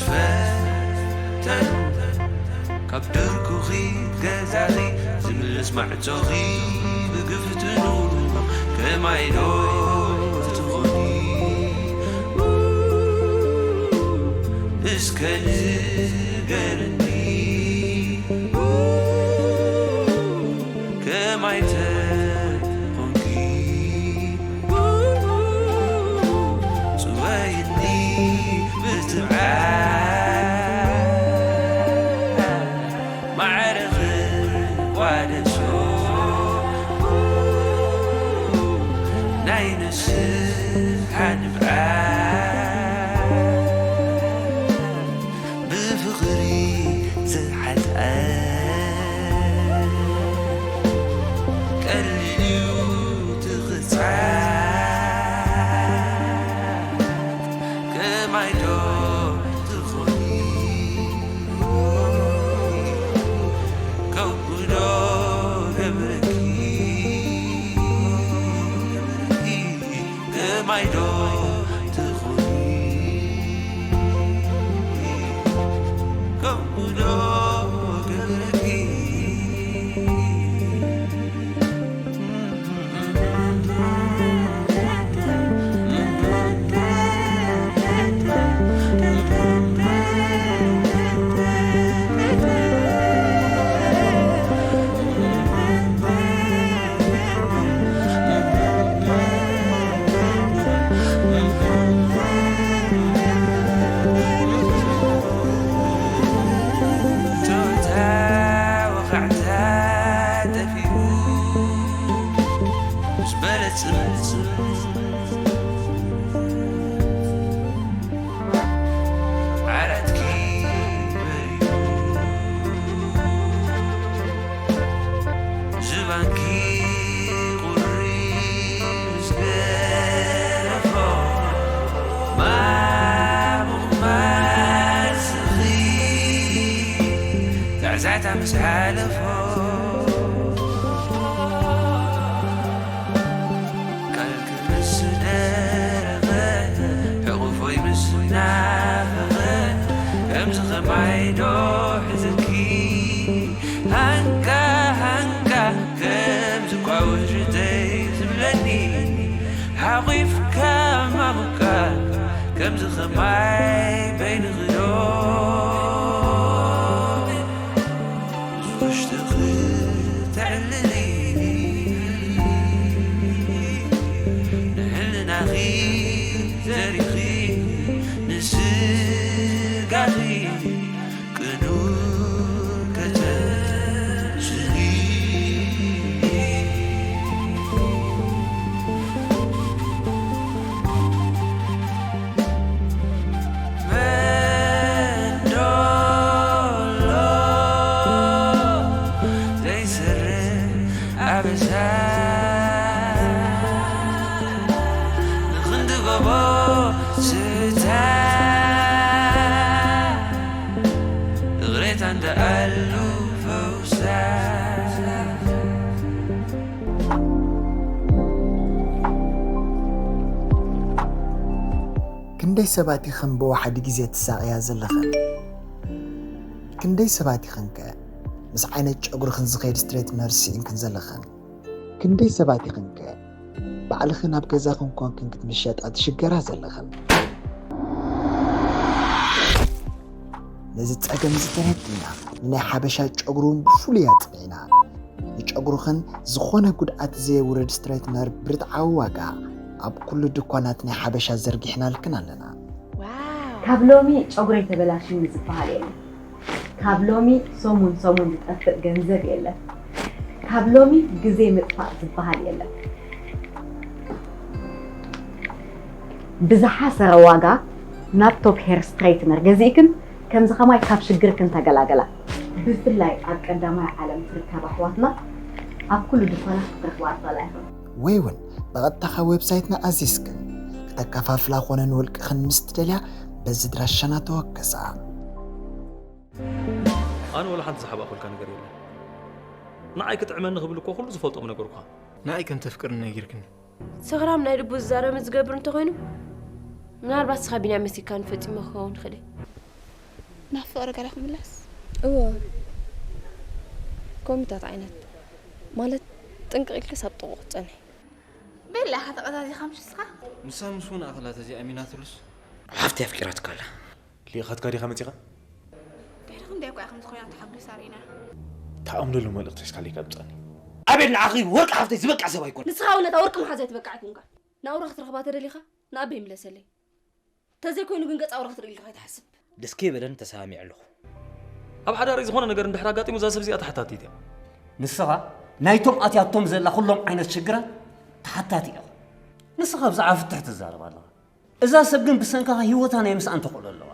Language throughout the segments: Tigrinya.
ፈተኑ ካብ ድርኩኺ ገዛኺ ዝምልስ ማዕጾኺ ብግፍትኑ ከማይ ዶ ትኾኒ እስከ ንገርኒ ከማይ ተኾንኪ ጽወይኒ ብትብዓት ማዕረ ክቋደሶ ናይ ንስሓ ንብዓት ብፍቕሪ ዝሓጥኣ ቀሊል እዩ ትኽጻ ከማይ ዶ ትኾኒ ከምኡ ዶ ገብረኪ ከማይ ዶ ትኾኒ ከምኡ ዶ ገብረኪ ዓራትኪ በሪዱ ዝባንኪ ቁሪ ምስ ገረፎ ማሙቕ ማስኺ ዛዕዛዕታ ምስ ሓለፎ ቃልኪ ምስ ደረቐ ሕቑፎይ ምስ ናፈቐ ከምዚ ኸማይ ዶ ሕዝኪ ሃንካ ሃንካ ከምዚ ኳ ውሽጠይ ዝብለኒ ሓቑፍካ ማሙካ ከምዚ ኸማይ በይንኺ ዶ ውሽጥኺ ተዕልሊ ንሕልናኺ ዘሪኺ ንስጋኺ ቅኑን ከተስሊ መንዶሎ ዘይሰርሕ ኣበሳ ንኽንዲ ጎቦ ስታ እግሬታ እንደ ኣሉ ፈውሳ ክንደይ ሰባት ኢኽን ብወሓዲ ግዜ ትሳቕያ ዘለኽን? ክንደይ ሰባት ኢኽንከ ምስ ዓይነት ጨጉርኽን ዝኸይድ ስትሬትነር ስኢንክን ዘለኽን? ክንደይ ሰባት ኢኽንከ ባዕልኽን ኣብ ገዛኽን ኮንክን ክትምሸጣ ትሽገራ ዘለኽን? ነዚ ጸገም እዚ ተረዲእና ንናይ ሓበሻ ጨጉሪ እውን ብፍሉይ ኣጽኒዕና ንጨጉርኽን ዝኾነ ጉድኣት ዘየውርድ ስትሬትነር ብርትዓዊ ዋጋ ኣብ ኩሉ ድኳናት ናይ ሓበሻ ዘርጊሕናልክን ኣለና። ካብ ሎሚ ጨጉረይ ተበላሽኒ ዝበሃል የለን። ካብ ሎሚ ሰሙን ሰሙን ዝጠፍእ ገንዘብ የለን። ካብ ሎሚ ግዜ ምጥፋእ ዝበሃል የለን። ብዝሓሰረ ዋጋ ናብ ቶፕ ሄር ስትሬትነር ገዚእክን ከምዚ ከማይ ካብ ሽግርክን ተገላገላ። ብፍላይ ኣብ ቀዳማይ ዓለም ትርከባ ኣሕዋትና ኣብ ኩሉ ድኳናት ክትረኽባ ትኽእላ ኢኽን። ወይ እውን ብቐጥታ ካብ ዌብሳይትና ኣዚዝክን ክተከፋፍላ ኮነ ንውልቅኽን ምስ ትደልያ በዚ ድራሻና ተወከሳ። ኣነ ወላ ሓንቲ ዝሓባእኹልካ ነገር የለን። ንዓይ ክጥዕመኒ ክብል እኮ ኩሉ ዝፈልጦ ምነገርኩኻ። ንዓይ ከም ተፍቅርኒ ነጊርክኒ። ሰኽራም ናይ ልቡ ዝዛረብን ዝገብር እንተኾይኑ ምናልባት ንስኻ ቢንያም መሲልካኒ ፈጺመ ክኸውን ይኽእል እየ። ናብ ፍቕሪ ገለ ክምለስ? እወ፣ ኮሚታት ዓይነት ማለት ጥንቅቕ ኢልክስ ኣብ ጥቕኡ ክትጸንሒ። ቤላ ኢኻ ተቐዛዚኻ ምሽ ንስኻ? ንሳ ምስ ውነ ኣኽላት እዚኣ ኣሚናትሉስ። ሓፍቲ ኣፍቂራትካ ኣላ። ሊእኻትካ ዲኻ መጺኻ? ድሕሪ ክንደይ እኳ ኢኹም ዝኾና ተሓጒሳ ርኢና። ተኣምነሉ መልእኽቲ ሒዝካለይ ካብ ብጻኒ። ኣቤል ንዓኺ ወርቂ ሓፍተይ ዝበቃ ሰብ ኣይኮነ። ንስኻ እውን ነታ ወርቂ መሓዝ ኣይትበቃዕ ኣይኮንካን። ናብራ ክትረኽባ ተደሊኻ ንኣበይ ይምለሰለይ። ተዘይኮይኑ ግን ገጻ ኣውራ ክትርኢ ኢልካ ከይትሓስብ። ደስ ከይበለን ተሰማሚዐ ኣለኹ። ኣብ ሓዳረይ ዝኾነ ነገር እንድሕር ኣጋጢሙ እዛ ሰብ እዚኣ ተሓታቲት እያ። ንስኻ ናይቶም ኣትያቶም ዘላ ኩሎም ዓይነት ሽግራት ተሓታቲ ኢኻ። ንስኻ ብዛዕባ ፍትሒ ትዛረብ ኣለኻ። እዛ ሰብ ግን ብሰንካኻ ህይወታ ናይ ምስኣን ተኽእሎ ኣለዋ።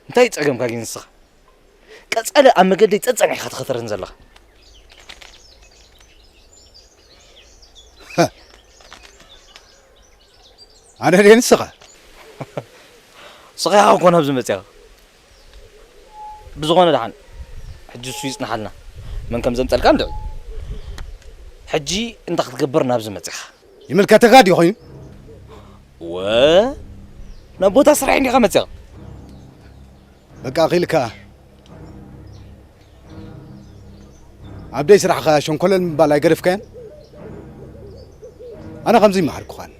እንታይ ጸገምካ ግን ንስኻ? ቀጸለ ኣብ መገደይ ጸጸኒሕካ ትኸተረን ዘለኻ። ኣነ ድየ ንስኻ? ስኻ ኢኻ እኮ ናብዚ መጺኻ። ብዝኾነ ደሓን፣ ሕጂ እሱ ይጽንሓልና። መን ከም ዘምጸልካ ንርኢ። ሕጂ እንታይ ክትገብር ናብዚ መጺኻ? ይምልከተካ ድዩ ኮይኑ? ወ-፣ ናብ ቦታ ስራሕ እንዲኻ መጺኻ? በቃ፣ ኣኺልካ። ኣብ ደይ ስራሕኻ ሸንኮለል ምባል ኣይገደፍካዮን? ኣነ ከምዚ ይመሃርኩኻን።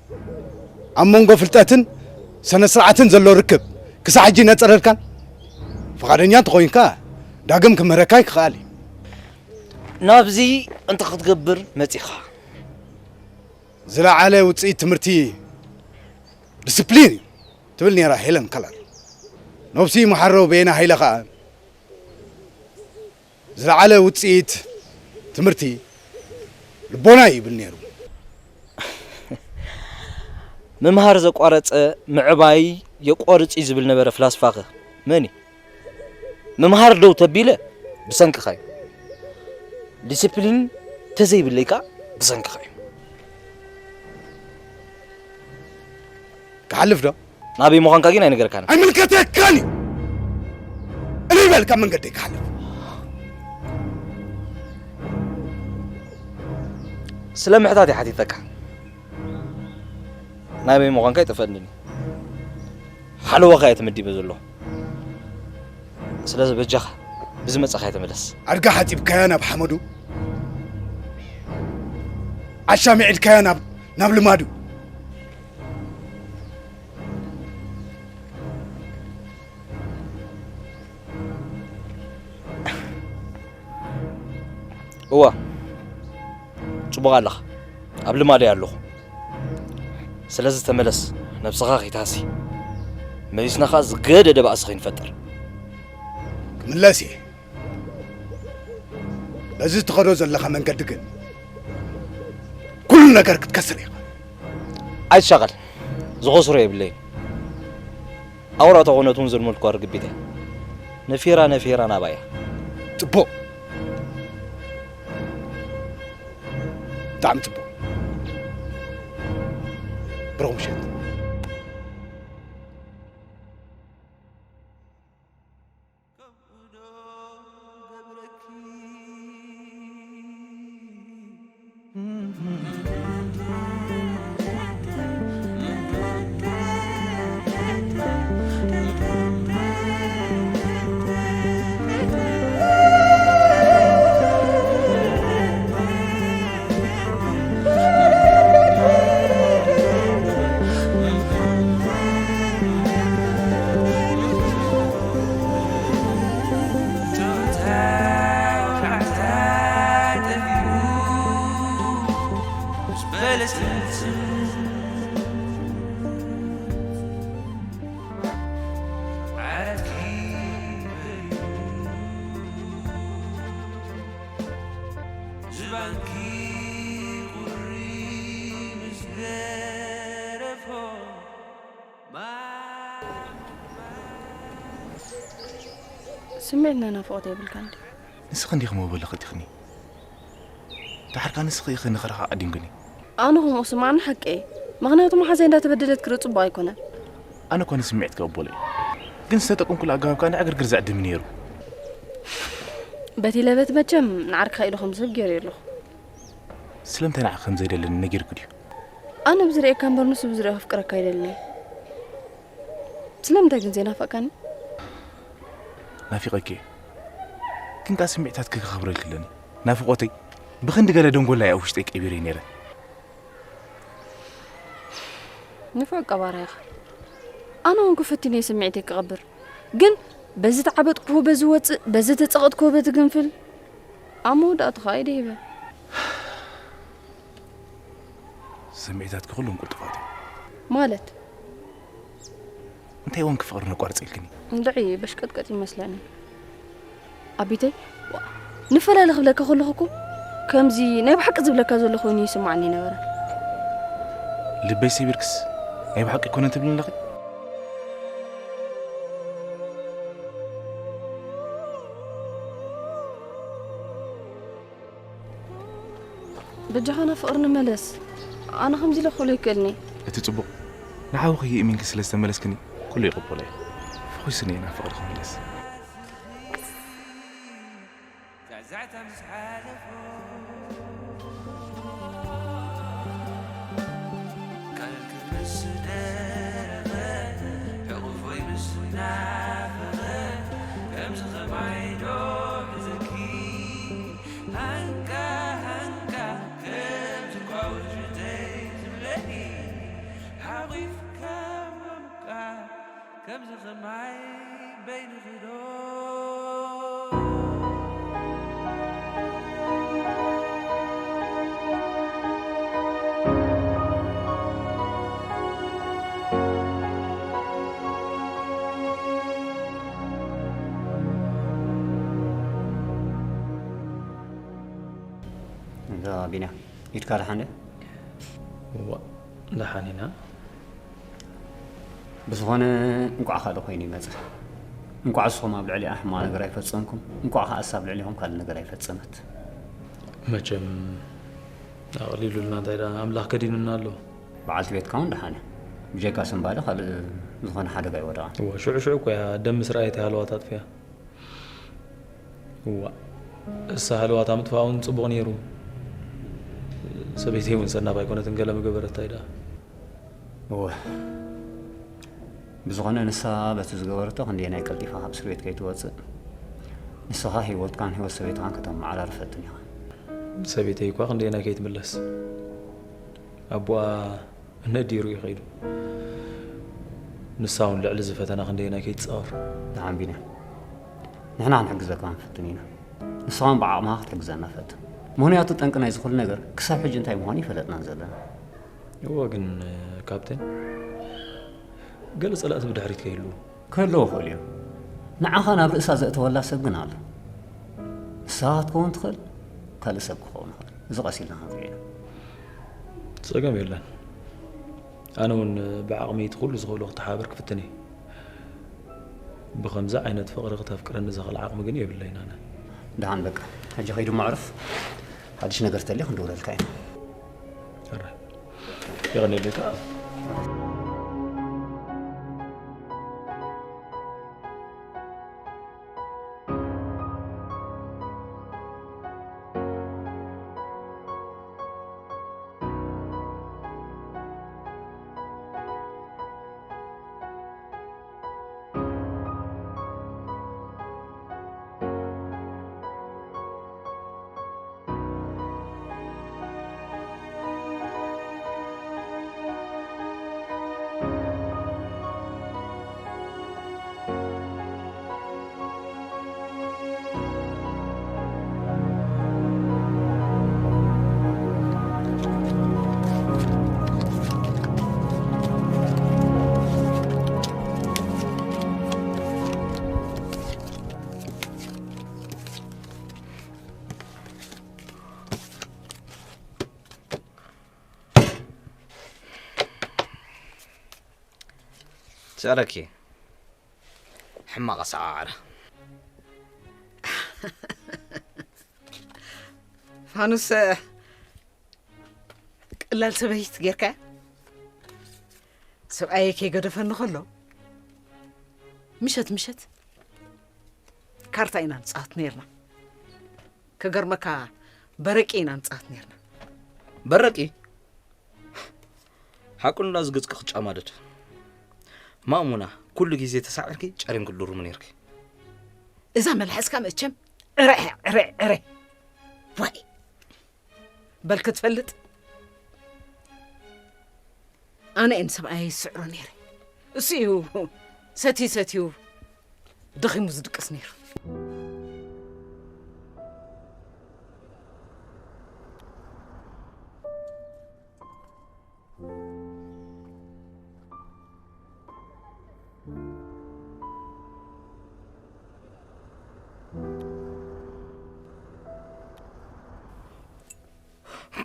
ኣብ መንጎ ፍልጠትን ስነ ስርዓትን ዘሎ ርክብ ክሳዕ ሕጂ ነጸረልካን? ፍቓደኛ እንተኾይንካ፣ ዳግም ክምህረካ ይክኣል እዩ። ናብዚ እንታይ ክትገብር መጺኻ? ዝለዓለ ውጽኢት ትምህርቲ ዲስፕሊን እዩ ትብል ነይራ ሄለን ከለር። ነብሲ ይመሓሮ በየነ ሃይለ ኸኣ ዝለዓለ ውጽኢት ትምህርቲ ልቦና እዩ ይብል ነይሩ። ምምሃር ዘቋረጸ ምዕባይ የቋርጽ እዩ ዝብል ነበረ ፍላስፋኸ መን እዩ? ምምሃር ደው ተቢለ ብሰንክኻ እዩ። ዲስፕሊን ተዘይብለይ ከኣ ብሰንክኻ እዩ። ክሓልፍ ዶ? ናበይ ምዃንካ ግን ኣይነገርካን። ኣይምልከተካን እዩ። እልል በል ካብ መንገደይ ክሓልፍ። ስለ ምሕታት እየ ሓቲተካ። ናበይ ምዃንካ ኣይጠፍአንን እዩ። ሓለዋኻ እየ ተመዲበ ዘለኹ። ስለዚ በጃኻ ብዝመጻኻ ተመለስ። ኣድጋ ሓጺብካያ ናብ ሓመዱ፣ ዓሻ ሚዒድካያ ናብ፣ ናብ ልማዱ። እዋ፣ ጽቡቕ ኣለኻ። ኣብ ልማደይ ኣለኹ። ስለዚ ተመለስ፣ ነብስኻ ከይትሃሲ። መሊስና ኸኣ ዝገደደ ባእሲ ከይንፈጥር። ክምለስ እየ። በዚ ትኸዶ ዘለኻ መንገዲ ግን ኩሉ ነገር ክትከስር ኢኻ። ኣይትሻቐል፣ ዝኸስሮ የብለይን። ኣውራ ተኾነት እውን ዝልመልኳ ርግቢት እያ። ነፊራ ነፊራ ናባያ። ጽቡቕ፣ ብጣዕሚ ጽቡቕ። ብሩኽ ምሸት። ስምዒትና ናፍቖት የብልካ እንዲ ንስኺ እንዲኺ መበሊ ኸቲኽኒ። ደሓርካ ንስኺ ኢኺ ንኽረኻ ቀዲምክኒ። ኣነ ከምኡ ስማዕኒ ሓቂ እየ። ምኽንያቱ መሓዛይ እንዳተበደለት ክርኢ ጽቡቕ ኣይኮነን። ኣነ እኮ ንስምዒት ክቕበሎ እየ። ግን ዝተጠቀምኩሉ ኣገባብ ከኣ ንዕግርግር ዘዕድም ነይሩ። በቲ ለበት መቸም ንዓርክኻ ኢሉ ከም ዝህብ ገይሩ ኣለኹ። ስለምንታይ ንዓኺ ከም ዘይደለኒ ነጊርኪ ድዩ? ኣነ ብዝርእየካ እምበር ንሱ ብዝርእዮ ከፍቅረካ ኣይደልን እየ። ስለምንታይ ግን ዘይናፈቀኒ? ናፊቐኪ እየ። ግን ከኣ ስምዒታትኪ ከኽብረልኪ ኣለኒ። ናፍቖተይ ብኽንዲ ገለ ደንጎላ እየ ኣብ ውሽጠይ ቀቢረዮ ነይረ። ንፉዕ ቀባራይ ኢኻ። ኣነ እውን ክፍትን እየ ስምዒተይ ክቐብር። ግን በዚ ተዓበጥክዎ በዚ ወፅእ፣ በዚ ተፀቐጥክዎ በቲ ግንፍል። ኣብ መወዳእቱ ኸዓ ኢደ ሂበ። ስምዒታትኪ ኩሎም ቅልጡፋት እዮም። ማለት? እንታይ ወንኪ ፍቕሪ ነቋርጽ ኢልክኒ? እንድዒ በሽቀጥቀጥ ይመስለኒ። ኣቢተይ፣ ዋ፣ ንፈላለ ክብለካ ከለኹ እኮ ከምዚ ናይ ብሓቂ ዝብለካ ዘሎ ኮይኑ ይስምዓኒ ነበረ። ልበይ ሰቢርክስ ናይ ብሓቂ ኣይኮነን ትብልኒ ኣለኺ? በጃኻ ናብ ፍቕሪ ንመለስ። ኣነ ከምዚ ኢለ ክብሎ ኣይክእልን እየ። እቲ ጽቡቕ፣ ንሓውኺ የእሚንኪ ስለ ዝተመለስክኒ ኩሉ ይቕበሎ እየ። ፈኺሱኒ እየ ናብ ፍቕሪ ክምለስ። እዛ ቢንያም፣ ኢድካ ደሓን ድያ? እዋ፣ ደሓን ኢና። ብዝኾነ እንቋዕ ካልእ ኮይኑ ይመጸ። እንቋዕ ንስኹም ኣብ ልዕሊኣ ሕማቕ ነገር ኣይፈጸምኩም፣ እንቋዕ ከኣ እሳ ኣብ ልዕሊኹም ካልእ ነገር ኣይፈጸመት። መቸም ኣቕሊሉልና እንታይ ደኣ ኣምላኽ ከዲኑና ኣሎ። በዓልቲ ቤትካ እውን ደሓን እያ። ብጀካ ስንባደ ካልእ ዝኾነ ሓደጋ ኣይወደቓን። እወ፣ ሽዑ ሽዑ እኮ እያ ደም ምስ ረኣየት እያ ሃለዋታ ኣጥፊኣ። እዋ፣ እሳ ሃለዋታ ምጥፋእ እውን ጽቡቕ ነይሩ። ሰበይተይ እውን ሰናፍ ኣይኮነትን፣ ገለ ምገበረታ ኢዳ። እወ፣ ብዝኾነ ንሳ በቲ ዝገበረቶ ክንደየናይ ቀልጢፋ ካብ እስር ቤት ከይትወጽእ፣ ንስኻ ህይወትካን ህይወት ሰበይትኻን ከተመዓራሪ ፈትን ኢኻ። ሰበይተይ እኳ ክንደየናይ ከይትምለስ፣ ኣቦኣ ነዲሩ እዩ ከይዱ። ንሳ እውን ልዕሊ እዚ ፈተና ክንደየናይ ከይትጻወር። ደሓን ቢንያም፣ ንሕና ክንሕግዘካ ክንፍትን ኢና። ንስኻ እውን ብዓቕምኻ ክትሕግዘና ፈትን። ምኽንያቱ ጠንቂ ናይዚ ኩሉ ነገር ክሳብ ሕጂ እንታይ ምዃኑ ኣይፈለጥናን ዘለና። እወ ግን ካፕቴን፣ ገለ ጸላእቲ ብድሕሪት ከይህልዉ። ክህልዉ ይኽእሉ እዮም። ንዓኻ ናብ ርእሳ ዘእተወላ ሰብ ግን ኣሎ። ንስኻ ክትከውን ትኽእል፣ ካልእ ሰብ ክኸውን ይኽእል። እዚ ቀስ ኢልና ክንሪኦ ኢና። ጸገም የለን። ኣነ እውን ብዓቕመይ እቲ ኩሉ ዝኽእሎ ክተሓባበር ክፍትን እየ። ብኸምዚ ዓይነት ፍቕሪ ክተፍቅረኒ ዘኽእል ዓቕሚ ግን የብለይን ኣነ። ደሓን በቃ፣ ሕጂ ከይዱ መዕረፍ። ሓድሽ ነገር ተልዩ ክንድውለልካ ኢና። ሕራይ። የቐንየለይ ከኣ። ስዕረኪ ሕማቕ ኣሰዓዕራ። ፋኑስ ቀላል ሰበይት ጌርካ? ሰብኣየ ከይገደፈኒ ከሎ ምሸት ምሸት ካርታ ኢና ንጻወት ነይርና። ከገርመካ በረቂ ኢና ንጻወት ነይርና። በረቂ? ሓቁ ንላ ዝገጽኪ ክጫማደድ። ማእሙና፣ ኩሉ ግዜ ተሳዒርኪ ጨሪምኪ ድሩሚ ነይርኪ። እዛ መልሓስካ መቸም ዕረ፣ ዕረ፣ ዕረ። ዋይ። በል ክትፈልጥ፣ ኣነ እየ ንሰብኣየይ ዝስዕሮ ነይረ። እሱ እዩ ሰትዩ ሰትዩ ደኺሙ ዝድቅስ ነይሩ።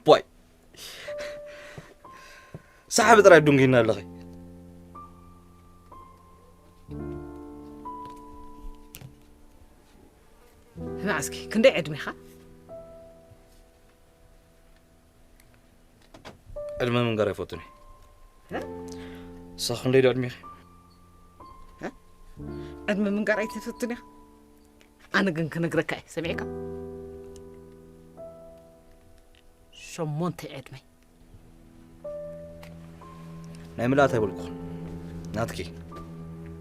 ቦይ፣ ሰሓቢ ጥራይ ዱንጊና ኣለኺ። ስማዕ እስኪ፣ ክንደይ ዕድሜኻ? ዕድመ ምንጋር ኣይፈቱን እየ። እ? ንስኻ ክንደይ ዶ ዕድሜኺ? እ? ዕድመ ምንጋር ኣይትፈቱን ኢኻ? ኣነ ግን ክነግረካ እየ፣ ሰሚዕካ? ሸሞንተ ዕድመይ። ናይ ምልኣት ኣይበልኩኽን። ናትኪ።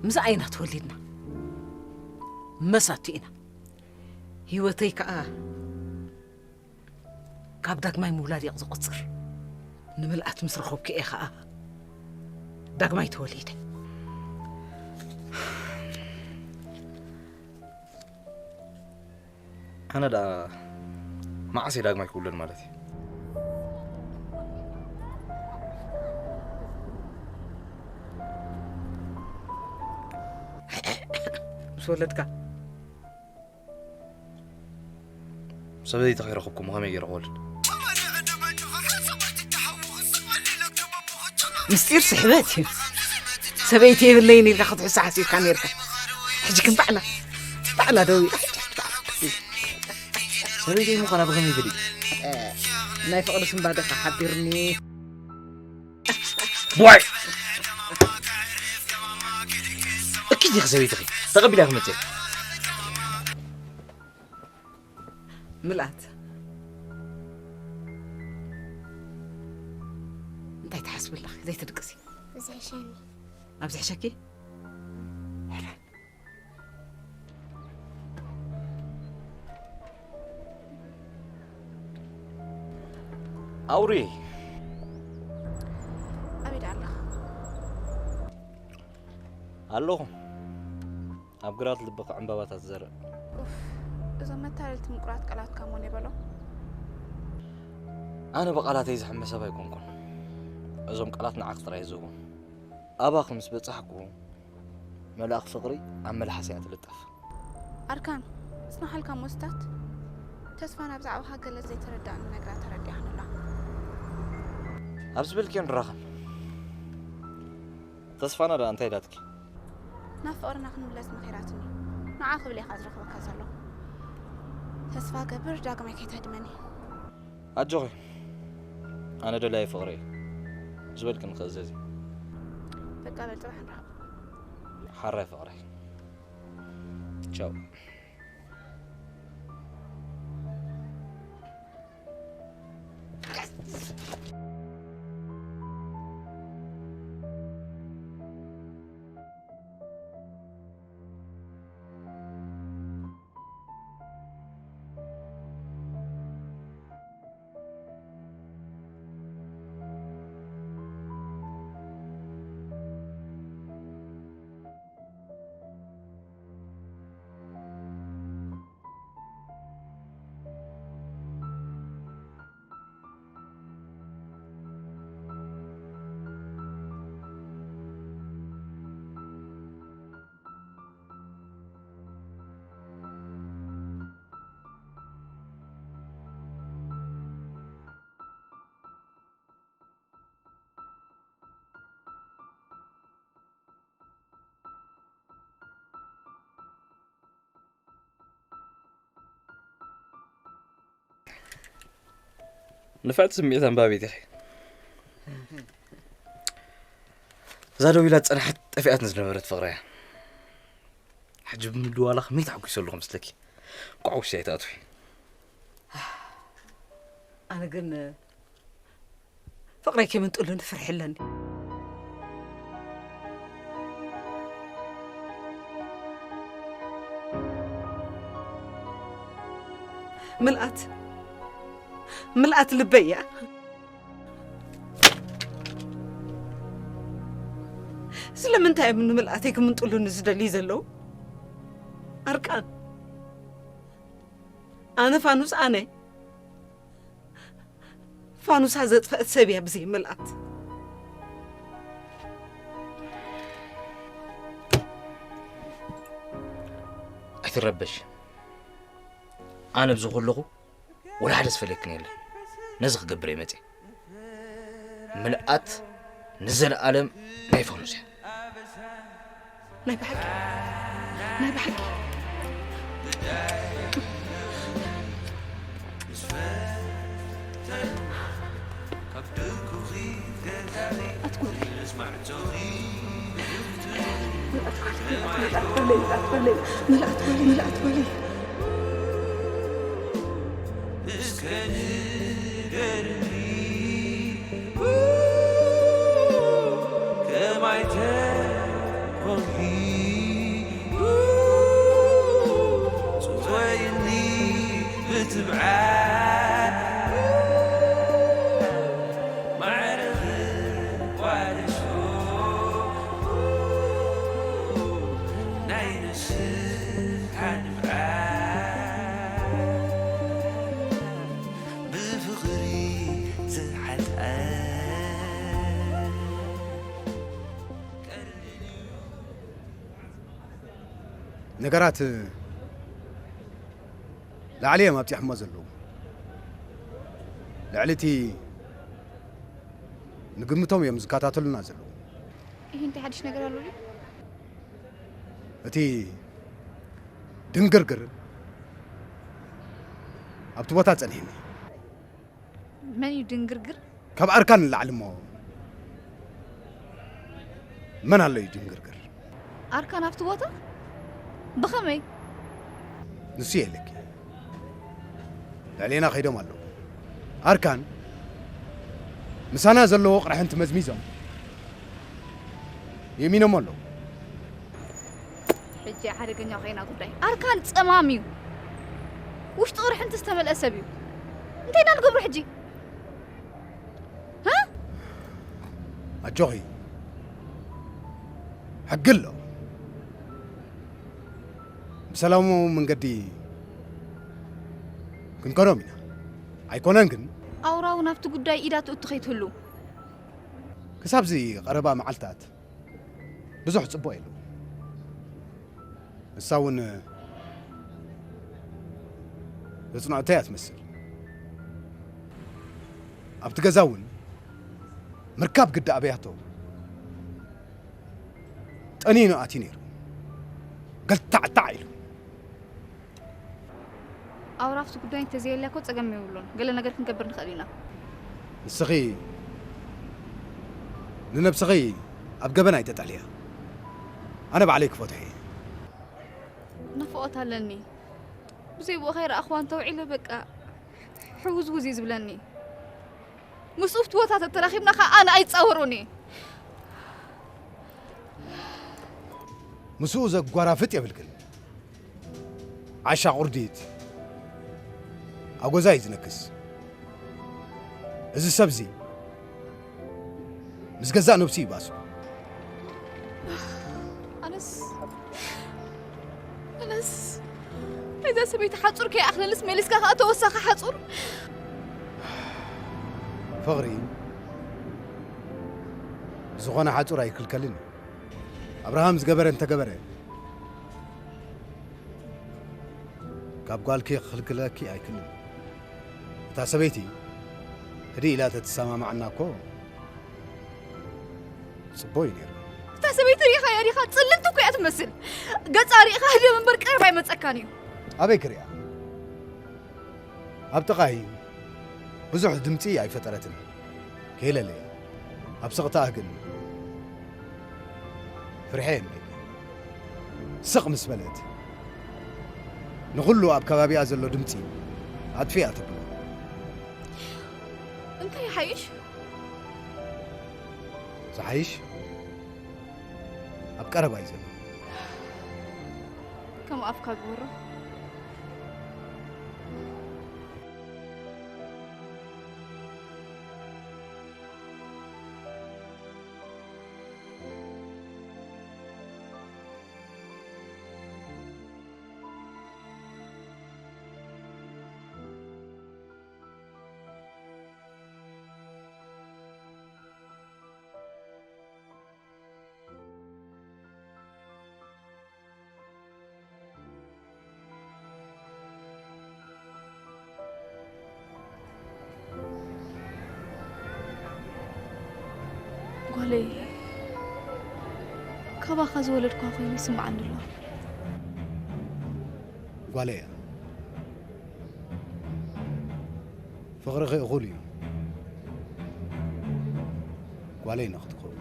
ምስኣ ኢና ተወሊድና። መሳቱ ኢና። ህይወተይ ከኣ ካብ ዳግማይ ምውላድ እየ ዝቑጽር። ንምልኣት ምስ ረኸብኩ እየ ከኣ ዳግማይ ተወሊደ። ኣነ ደኣ መዓስ እየ ዳግማይ ክውለድ ማለት እዩ? ምስ ወለድካ። ሰበይቲ ከይረኸብኩ ከመይ ገይረ ክወልድ? ምስጢር ስሕበት እዩ። ሰበይቲ የብለይን ኢልካ ክትሕሱ ሓሲብካ ነይርካ። ሕጂ ግን ባዕላ፣ ባዕላ ደው ኢላ፣ ሕጂ፣ ሕጂ ባዕላ። ሰበይቲ ምዃና ብኸመይ ፈሊጥ? እ፣ ናይ ፍቕሪ ስንባደኻ ሓቢርኒ። ዋይ! እኪ ዲኺ ሰበይትኺ ተቐቢላ ክመጽእ? ምልኣት። እንታይ ትሓስቢ ኣለኺ? ዘይትድቅሲ። ብዝሕሸኒ። ኣብ ዝሕሸኪ? ኣውሪ። ኣበይ ደኣ ኣለኻ? ኣለኹ። ኣብ ግራት ልብኺ ዕምባባታት ዘርእ። ኡፍ፣ እዞም መታለልቲ ምቁራት ቃላትካ እሞ ነበሎም። ኣነ ብቓላተይ ዝሕመ ሰብ ኣይኮንኩን። እዞም ቃላት ንዓኺ ጥራይ ይዘቡ። ኣባኺ ምስ በጻሕኩ፣ መልኣኽ ፍቕሪ ኣብ መልሓስ እያ ትልጠፍ። ኣርካን፣ ጽናሓልካ እሞ ስታት። ተስፋና ብዛዕባኻ ገለ ዘይተረድኣኒ ነገራት ተረዲኣኽኒ ኣላ። ኣብ ዝበልክዮ ንራኸብ። ተስፋና ደኣ እንታይ ኢላትኪ? ናብ ፍቕርና ክንምለስ መኺራትኒ። ንዓ ክብል እየ ከኣ ዝረኽበካ ዘለኹ። ተስፋ ገብር ዳግማይ ከይትህድመኒ። ኣጆኺ፣ ኣነ ደላይ ፍቕሪ እየ። ዝበልክኒ ክእዘዝ እየ። በቃ በል፣ ጽባሕ ንራኸብ። ሓራይ ፍቕረይ። ቻው። ንፍዕቲ ስምዒት ኣንባቢት ኢኺ። እዛ ደው ኢላ ዝጸንሐት ጠፊኣት ዝነበረት ፍቕረያ ሕጂ ብምድዋላ ከመይ ተሓጒሰ ኣለኹ መስለኪ? እንቋዕ ውሽጢ ኣይትኣትዊ። ኣነ ግን ፍቕረይ ከይምንጥሉኒ ፍርሒ ኣለኒ። ምልኣት፣ ምልኣት ልበይ እያ። ስለምንታይ እዮም ንምልኣተይ ክምንጥሉኒ ዝደልዩ ዘለዉ? ኣርቃን፣ ኣነ ፋኑስ፣ ኣነ ፋኑሳ ዘጥፈአት ሰብ እያ ብዘይ ምልኣት። ኣይትረበሽ። ኣነ ኣብዚ ከለኹ ወላ ሓደ ዝፈልየክን የለን። ነዚ ክገብር እየ መፅየ። ምልኣት ንዘለኣለም ናይ ፋኑስ እያ። ናይ ብሓቂ፣ ናይ ብሓቂ። ኣትኩሪ። ምልኣት በለይ፣ ምልኣት በለይ፣ ምልኣት በለይ፣ ምልኣት በለይ። እስከ ንገርኒ ከማይ ተኾንኪ፣ ጽወይኒ ብትብዓት፣ ማዕረ ክቋደሾ ናይ ነፍስኻ ንብዓት። ብፍቕሪ ዝሓልኣ ነገራት ላዕሊ እዮም ኣብፂሖሞ ዘለዉ። ልዕሊ እቲ ንግምቶም እዮም ዝከታተሉና ዘለዉ። ይህ እንታይ ሓድሽ ነገር ኣሎ ድዩ? እቲ ድንግርግር ኣብቲ ቦታ ጸኒሕኒ። መን እዩ ድንግርግር? ካብ ኣርካን ንላዕሊ እሞ መን ኣሎ እዩ ድንግርግር? ኣርካን ኣብቲ ቦታ? ብኸመይ? ንሱ የለኪ። ልዕሌና ከይዶም ኣለዉ። ኣርካን ምሳና ዘለዎ ቅርሕንቲ መዝሚዞም የሚኖም ኣለዉ። ሕጂ ሓደገኛ ኮይና ጉዳይ። ኣርካን ጸማም እዩ። ውሽጡ ቅርሕንቲ ዝተመልአ ሰብ እዩ። እንታይ ኢና ንገብሮ ሕጂ? እ? ኣጆኺ። ሕጊ ኣሎ። ብሰላማዊ መንገዲ ክንከዶም ኢና። ኣይኮነን ግን ኣውራው ናብቲ ጉዳይ ኢዳ ትእቱ ከይትህሉ። ክሳብዚ ቀረባ መዓልታት ብዙሕ ጽቡቕ የለዎ። ንሳ እውን ተጽንዖተይ እያ ትመስል። ኣብቲ ገዛ እውን ምርካብ ግዲ ኣበያቶ ጠኒኑ ኣትዩ ነይሩ። ገልታዕታዕ ኢሉ። ኣውራ ኣብቲ ጉዳይ እንተዘየልያ እኮ ጸገም የብሉን። ገለ ነገር ክንገብር ንኽእል ኢና። ንስኺ ንነብስኺ ኣብ ገበን ኣይተጠልያ። ኣነ ባዕለይ ክፈትሖ እየ። ናፍቖት ኣለኒ። ብዘይ ብኡ ከይረኣኽዋ እንተውዒለ በቃ ሕውዝውዝ እዩ ዝብለኒ። ምስኡ ኣብቲ ቦታ ተተራኺብና ኸኣ ኣነ ኣይጻወሮን እየ። ምስኡ ዘጓራፍጥ የብልክን። ዓሻ ቁርዲት ኣጎዛ እዩ ዝነክስ። እዚ ሰብዚ ምስ ገዛእ ነብሱ ይባሱ። ኣነስ ኣነስ እዛ ሰበይቲ ሓጹር ከይኣኽለልስ መሊስካ ከኣ ተወሳኺ ሓጹር። ፍቕሪ ዝኾነ ሓጹር ኣይክልከልን እዩ። ኣብርሃም ዝገበረ እንተገበረ ካብ ጓልኪ ክኽልክለኪ ኣይክልን። እታ ሰበይቲ ህድእ ኢላ ተትሰማማዕና እኮ ጽቡቕ እዩ ነይሩ። እታ ሰበይቲ ሪኢኻያ ዲኻ? ጽልምቲ እኮ እያ ትመስል። ገጻ ሪኢኻ ህድም እምበር ቀረብ ኣይመጸካን እዩ። ኣበይ ክሪኣ? ኣብ ጥቓይ ብዙሕ ድምጺ ኣይፈጠረትን። ከይለለየ ኣብ ስቕታኣ ግን ፍርሐ የንበይ። ስቕ ምስ በለት ንኹሉ ኣብ ከባቢኣ ዘሎ ድምጺ ኣጥፊኣ ተብሎ። እንታይ ይሓይሽ? ዝሓይሽ ኣብ ቀረባ እዩ ዘሎ። ከም ኣፍካ ግበሮ። ጓለይ፣ ካባኻ ዝወለድኳ ኮይኑ ይስምዓኒ ኣሎ። ጓለይ እያ። ፍቕርኺ እኹል እዩ። ጓለይ ንኽትኸውን።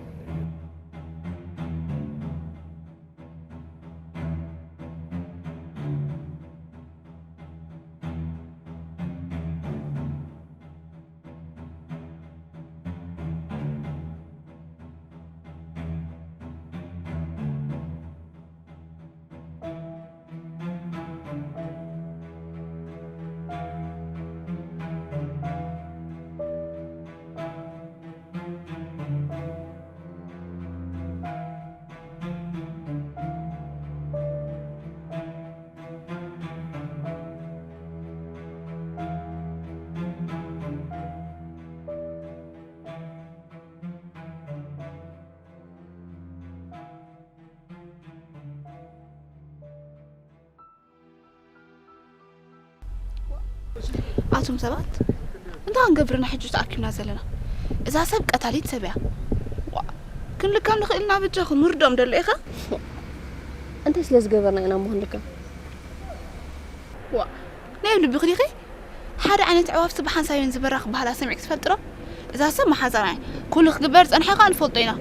ኣቱም ሰባት እንታይ ክንገብርና ሕጂ ተኣኪብና ዘለና? እዛ ሰብ ቀታሊት ሰብ እያ። ዋ፣ ክንልከም ንኽእልና በጃኹም ምርዶም ደሎ ኢኻ? እንታይ ስለ ዝገበርና ኢና እሞ ክንልከም? ዋ፣ ናይ ልብኺ ዲኺ? ሓደ ዓይነት ኣዕዋፍቲ ብሓንሳብ እየን ዝበራ ክበሃላ ሰሚዕኪ ትፈልጢ ዶ? እዛ ሰብ መሓዛና እያ። ኩሉ ክግበር ዝጸንሐ ከኣ ንፈልጦ ኢና።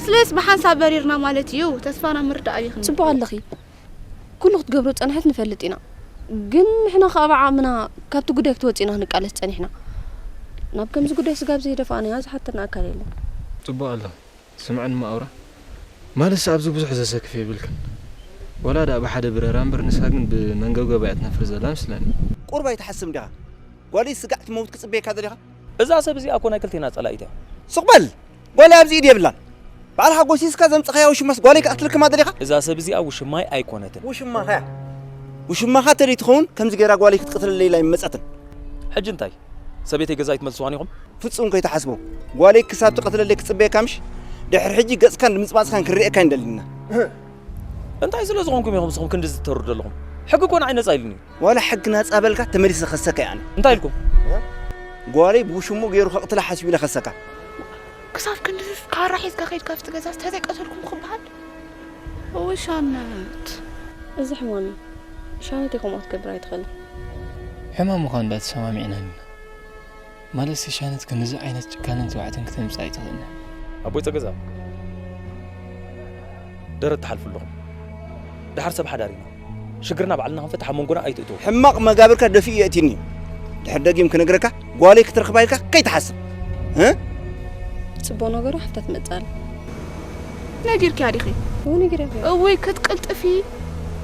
ስለስ ብሓንሳብ በሪርና ማለት እዩ። ተስፋና ምርዳእ ኣቢኽኒ። ጽቡቕ ኣለኺ። ኩሉ ክትገብሮ ዝጸንሐት ንፈልጥ ኢና። ግን ንሕና ከኣ ብዓቕምና ካብቲ ጉዳይ ክትወጽእ ኢና ክንቃለስ ጸኒሕና። ናብ ከምዚ ጉዳይ ስጋብ ዘይደፋእናያ ዝሓተና ኣካል የለን። ጽቡቕ ኣሎ። ስምዕኒ እሞ ኣውራ። ማለትስ ኣብዚ ብዙሕ ዘሰክፍ የብልክን። ወላ ደኣ ብሓደ ብረራ እምበር ንሳ ግን ብመንገብገባ እያ ትነፍር ዘላ መስለኒ። ቁሩብ ኣይትሓስብን ዲኻ? ጓለይ ስጋዕ ትመውት ክጽበየካ ደሊኻ? እዛ ሰብ እዚኣ እኮ ናይ ክልቴና ጸላኢት እያ። ሱቕ በል! ጓለይ ኣብዚ ኢድ የብላን። ባዕልኻ ጎሲስካ ዘምጻኻያ ውሽማስ ጓለይ ክትቅትለካ ደሊኻ? እዛ ሰብ እዚኣ ውሽማይ ኣይኮነትን። ውሽማኻ እያ። ውሽማኻ ተደይትኸውን ከምዚ ገይራ ጓለይ ክትቅትለለይ ኢላ ኣይመጸትን። ሕጂ እንታይ? ሰበይተይ ገዛ ኣይትመልስዋን ኢኹም? ፍጹም ከይትሓስቦ። ጓለይ ክሳብ ትቀትለለይ ክጽበየካ ምሽ? ድሕሪ ሕጂ ገጽካን ድምጽማጽካን ክንርእየካ ኣይንደልን ኢና። እንታይ ስለ ዝኾንኩም ኢኹም ንስኹም ክንድዚ ትተርሩ ዘለኹም? ሕጊ እኮ ንዓይ ነጻ ኢሉኒ እዩ። ዋላ ሕጊ ናጻ በልካ ተመሊሰ ክኸሰካ እየ ኣነ። እንታይ ኢልኩም? ጓለይ ብውሽሙ ገይሩ ከቕትላ ሓሲቡ ኢለ ከሰካ። ክሳብ ክንድዝስ ካራ ሒዝካ ከይድካ ኣብቲ ገዛ ዝተዘይቀተልኩም ክበሃል? እውይ ሻነት። እዚ ሕማም እዩ። ሻነት ከምኡ ክትገብር ኣይትኽእልን። ሕማም ምዃን ዳ ተሰማሚዕና ኣለና። ማለትሲ ሻነት ክንዚ ዓይነት ጭካነን ትብዓትን ክተምጽእ ኣይትኽእልን። ኣቦይ ጸገዛ፣ ደረት ትሓልፉ ኣለኹም። ደሓር ሰብ ሓዳር ኢና። ሽግርና ባዕልና ክንፈትሕ ኣብ መንጎና ኣይትእትዉ። ሕማቕ መጋብርካ ደፊኡ የእትኒ። ድሕር ደጊም ክነግረካ፣ ጓለይ ክትረኽባ ኢልካ ከይትሓስብ። እ? ጽቡቕ ነገሩ ሓፍታ ትመጽእ ኣላ። ነጊርክያ ዲኺ? እው፣ ነጊረክያ። እውይ፣ ክትቅልጥፊ።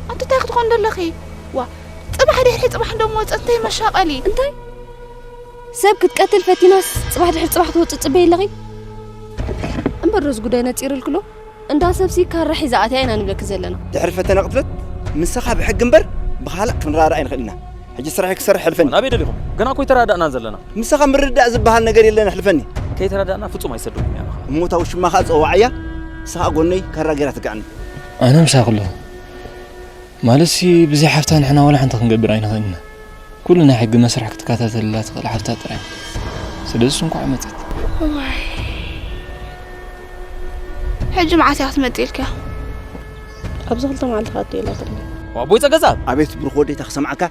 ኣንቲ እንታይ ክትኾን ደለኺ? ዋ፣ ጽባሕ ድሕሪ ጽባሕ እንደሞ ጸንተይ መሻቐሊ። እንታይ? ሰብ ክትቀትል ፈቲናስ ጽባሕ ድሕሪ ጽባሕ ክትወጽእ ጽበይ ኣለኺ? እምበር ዶ እዚ ጉዳይ ነጺርልክሎ? እንዳ ሰብሲ ካራ ሒዛ ኣትያ ኢና ንብለኪ ዘለና። ድሕሪ ፈተነ ቅትለት ምሳኻ ብሕጊ እምበር ብኻልእ ክንረዳዳእ ኣይንኽእል ኢና። ሕጂ ስራሐይ ክሰርሕ ሕልፈኒ። ናበይ ደሊኹም? ገና እኮ ኣይተረዳእናን ዘለና። ምሳኻ ምርዳእ ዝበሃል ነገር የለን፣ ኣሕልፈኒ። ከይተረዳእና ፍጹም ኣይሰደኩም እያ። እሞ እታ ውሽማኻ ጸዋዕያ፣ ንስኻ ጎነይ ካራ ገይራ ትግዕኒ። ኣነ ምሳኻ ኣለኹ። ማለትሲ ብዘይ ሓፍታ ንሕና ዋላ ሓንቲ ክንገብር ኣይንኽእልን ኢና። ኩሉ ናይ ሕጊ መስርሕ ክትከታተለላ ትኽእል ሓፍታ ጥራይ። ስለዚ እንኳዕ መጸት። እዋይ። ሕጂ መዓስ እያ ክትመጽእ ኢልካ? ኣብዚ ክልተ መዓልቲ ክኣቱ ኢላ ትርኒ። ኣቦይ ጸገዛ። ኣቤት ብሩኽ ወደይ፣ እንታይ ክሰምዓካ?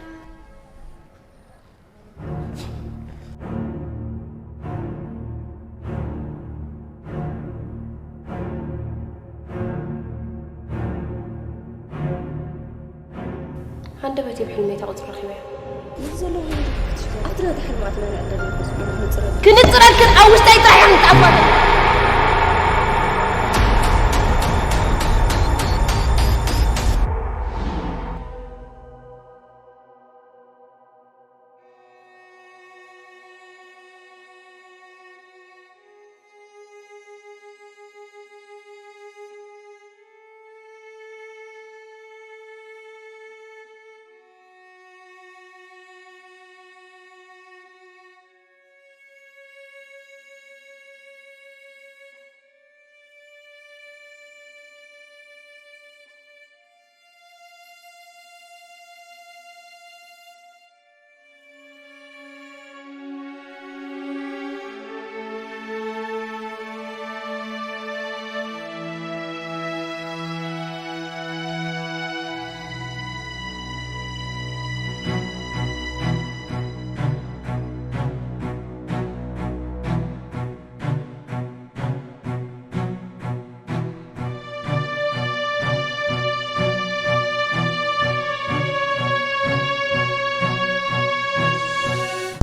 ሃንደበተይ ብሕልመይ እታ ቁጽሪ ረኺበያ። ነዚ ዘለዎ ህይወት ክትሽፈን። ኣቲ ናታ ሕልሚ ኣቲ ናይ ዕድል ንጽረሉ። ክንጽረልክን ኣብ ውሽጠይ ጥራሕ ኢና ክንተኣፋፈር።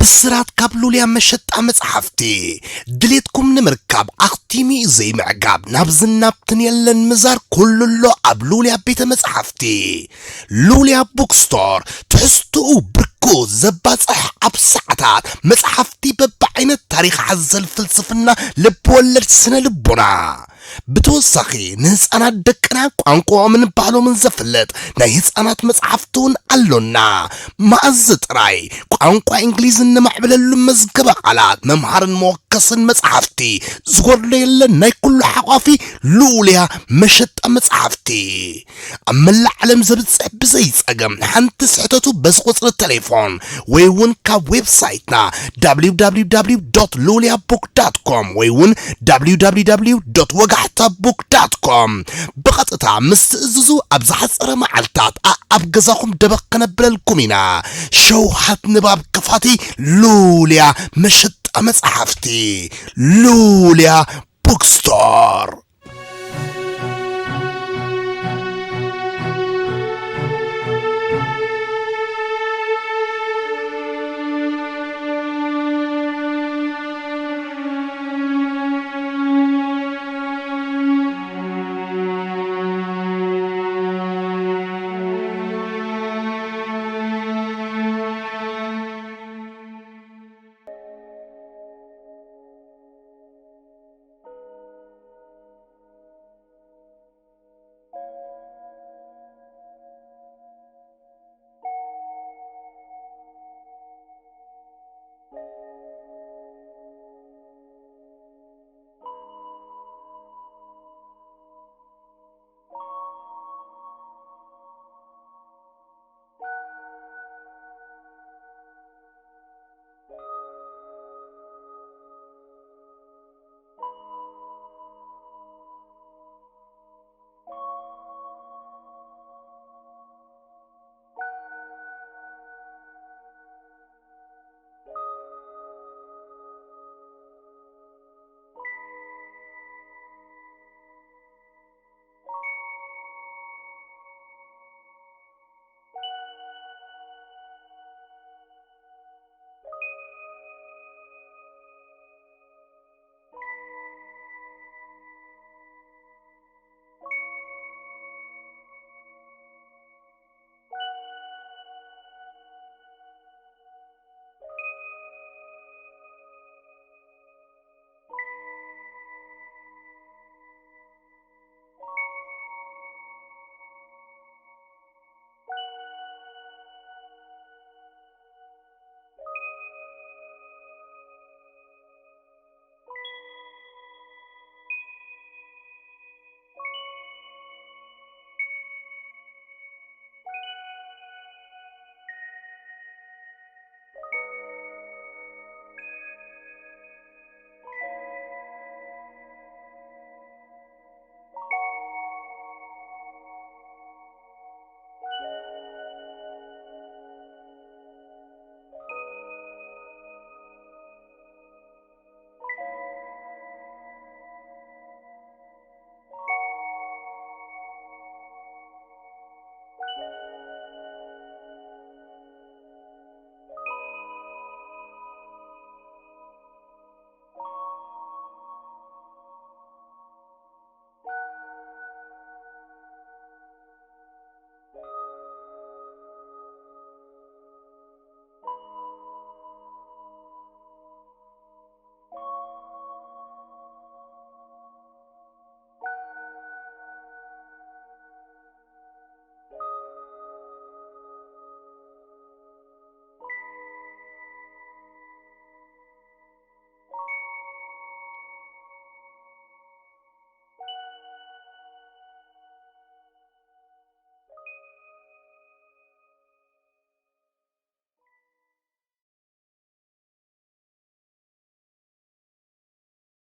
ብስራት ካብ ሉልያ መሸጣ መጽሓፍቲ። ድሌትኩም ንምርካብ ኣኽቲሙ እዩ ዘይምዕጋብ። ናብ ዝናብትን የለን ምዛር ኩሉ ኣሎ ኣብ ሉልያ ቤተ መጽሓፍቲ። ሉልያ ቡክስቶር፣ ትሕዝትኡ ብርኩ ዘባጽሕ፣ ኣብ ሰዓታት መጽሓፍቲ በብዓይነት፣ ታሪኽ ሓዘል፣ ፍልስፍና፣ ልብ ወለድ፣ ስነ ልቦና። ብተወሳኺ ንህፃናት ደቅና ቋንቋኦምን ባህሎምን ዘፍልጥ ናይ ህፃናት መፅሓፍቲ እውን ኣሎና። መኣዝ ጥራይ ቋንቋ እንግሊዝ እነማዕብለሉ መዝገበ ቃላት፣ መምሃርን መወከስን መፅሓፍቲ ዝጎድሎ የለን። ናይ ኩሉ ሓቋፊ ልኡልያ መሸጣ መፅሓፍቲ። ኣብ መላእ ዓለም ዘብጽሕ ብዘይ ጸገም ሓንቲ ስሕተቱ በዚ ቁጽሪ ቴሌፎን ወይ እውን ካብ ዌብሳይትና www.loliabook.com ወይ እውን www ወጋሕታቡክ.com ብቐጥታ ምስ ትእዝዙ ኣብ ዝሓጸረ መዓልታት ኣኣብ ገዛኹም ደበኽ ከነብለልኩም ኢና። ሸውሃት ንባብ ክፋቲ ሉልያ መሸጣ መጽሓፍቲ ሉልያ ቡክስቶር።